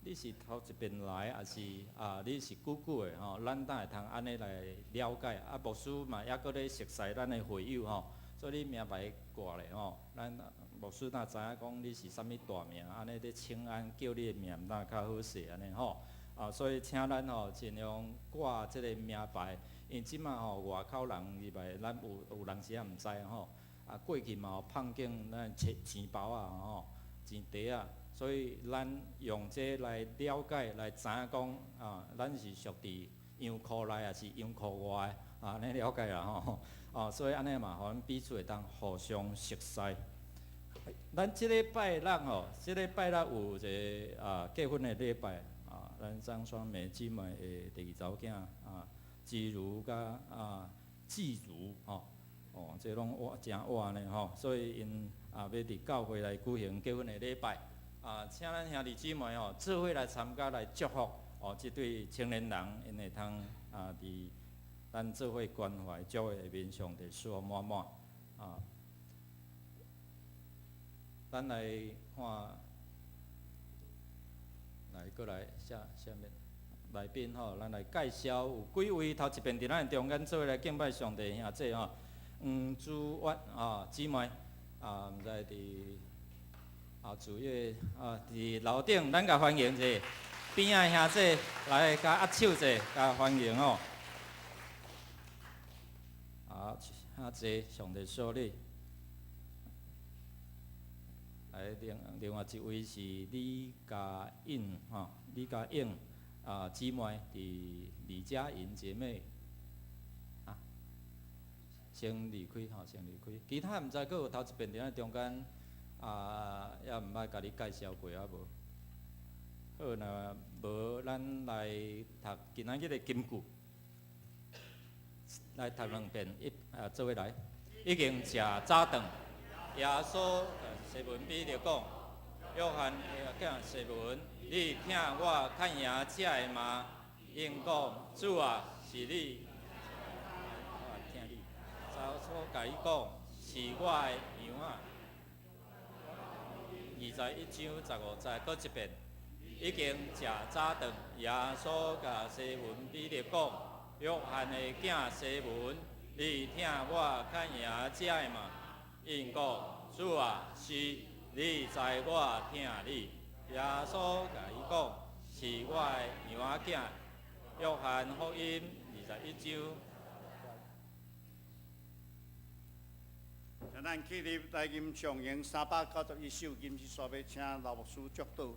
你是頭一遍來，抑是啊你是久久的吼？咱才會通按呢來了解。啊，牧師嘛猶閣咧熟似咱的會友吼，所以你名牌掛咧吼，咱牧師若知影講你是啥物大名，按呢咧請安叫你的名若較好勢按呢吼。啊，所以請咱吼盡量掛這个名牌，因為這馬吼外口人入來，咱有有當時仔毋知吼。啊，過去嘛有碰見咱錢錢包仔吼，錢袋仔，所以咱用這來了解，來知影講啊，咱是屬佇羊箍內，抑是羊箍外的，啊，按呢了解啦吼。啊，所以按呢嘛，予咱彼此會當互相熟似。咱這禮拜六吼，這禮拜六有一个啊結婚的禮拜啊，咱張雙美姊妹的第二查某囝啊，志如佮啊志如吼，哦，這攏活誠活呢吼，所以𪜶啊欲佇教會來舉行結婚的禮拜啊，請咱兄弟姊妹吼做伙來參加來祝福哦，這對青年人𪜶會通啊佇咱做伙關懷祝福下面，上帝賜福滿滿啊。咱來看，來閣來下下面來賓吼，咱來介紹有幾位頭一遍佇咱中間做伙來敬拜上帝兄姊吼，黃珠月啊姊妹啊，毋知佇啊主月啊佇樓頂，咱共歡迎者，邊仔兄姊來共握手者，共歡迎吼。啊，兄姊，上帝賜福你。來，另外一位是李嘉颖吼，李嘉穎啊姊妹，佇李嘉穎姐妹啊，先離開吼，先離開。其他毋知閣有頭一遍佇咱中間啊，猶毋捌共你介紹過啊無？好，若無咱來讀今仔日的金句，來讀兩遍，一啊做伙來，已經食早頓，耶穌西門彼得講：約翰的囝西門，你疼我較贏這个嗎？𪜶講：主啊，是你，我疼你。耶穌共伊講：飼我的羊仔。21章15節，閣一遍，已經食早頓。耶穌共西門彼得講：約翰的囝西門，你疼我較贏這个嗎？𪜶講：主啊，是，你知我疼你。耶穌共伊講：飼我的羊仔囝。約翰福音21章。請咱起立來吟唱詠391首，今日煞欲請老牧師祝禱。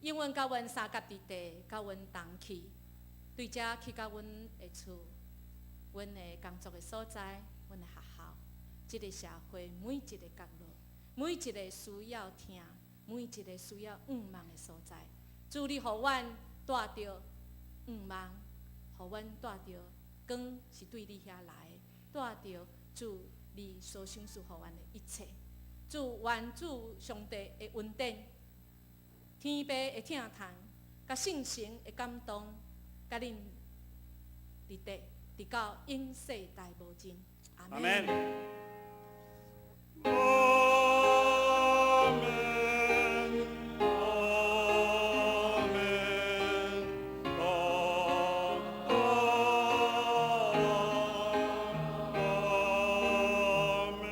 應允佮阮相佮佇地，佮阮同去，對遮去到阮的厝，阮的工作的所在，阮的學校，這个社會每一个角落，每一个需要聽，每一个需要向望的所在，主你予阮帶著向望，予阮帶著光是對你遐來的，帶著主你所賞賜予阮的一切，主願主上帝的恩典。天父的疼痛，佮聖神的感動，佮恁佇地，直到永世代無盡。阿們。阿們，阿們，阿們。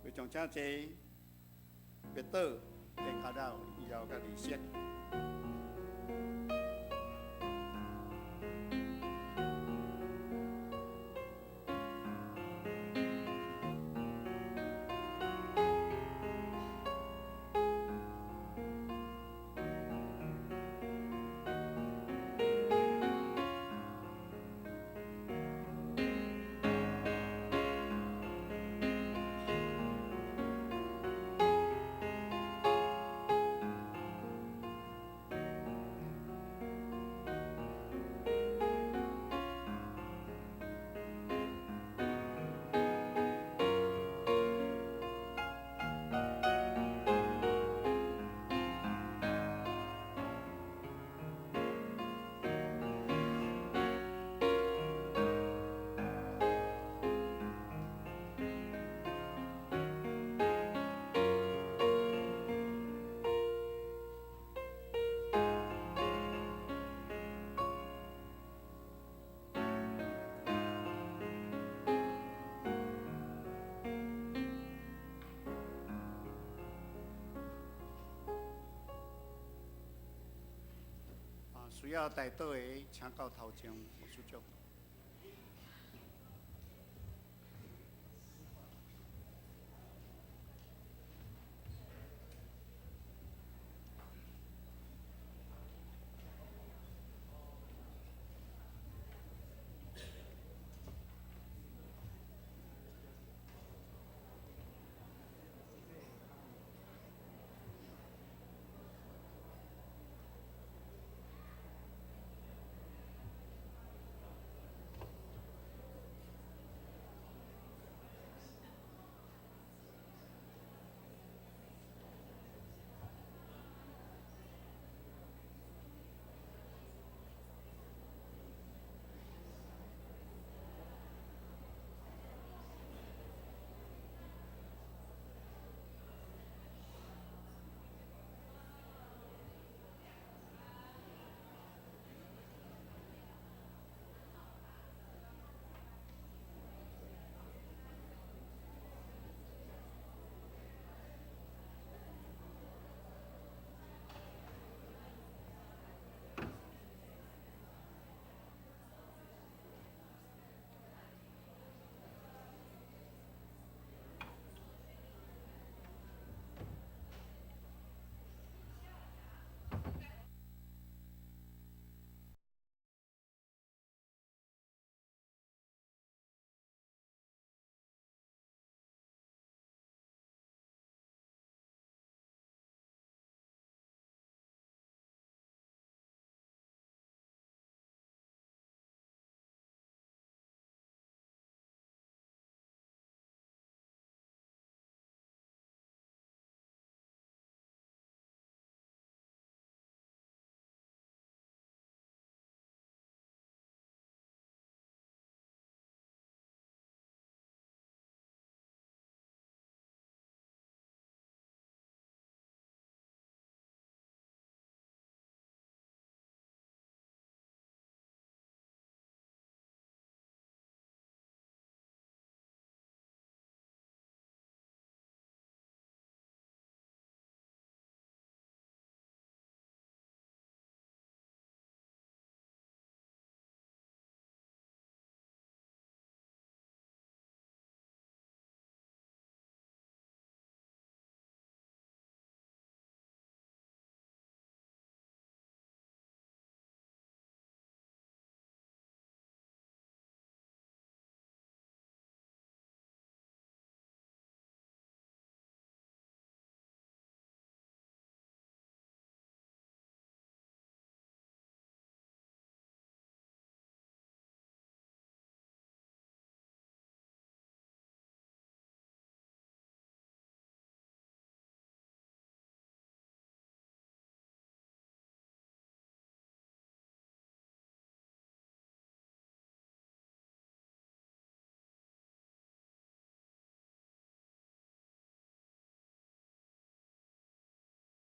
會眾請坐。跌倒，跌跤了以後家己摔。啊，需要代禱的，請到頭前，牧師祝。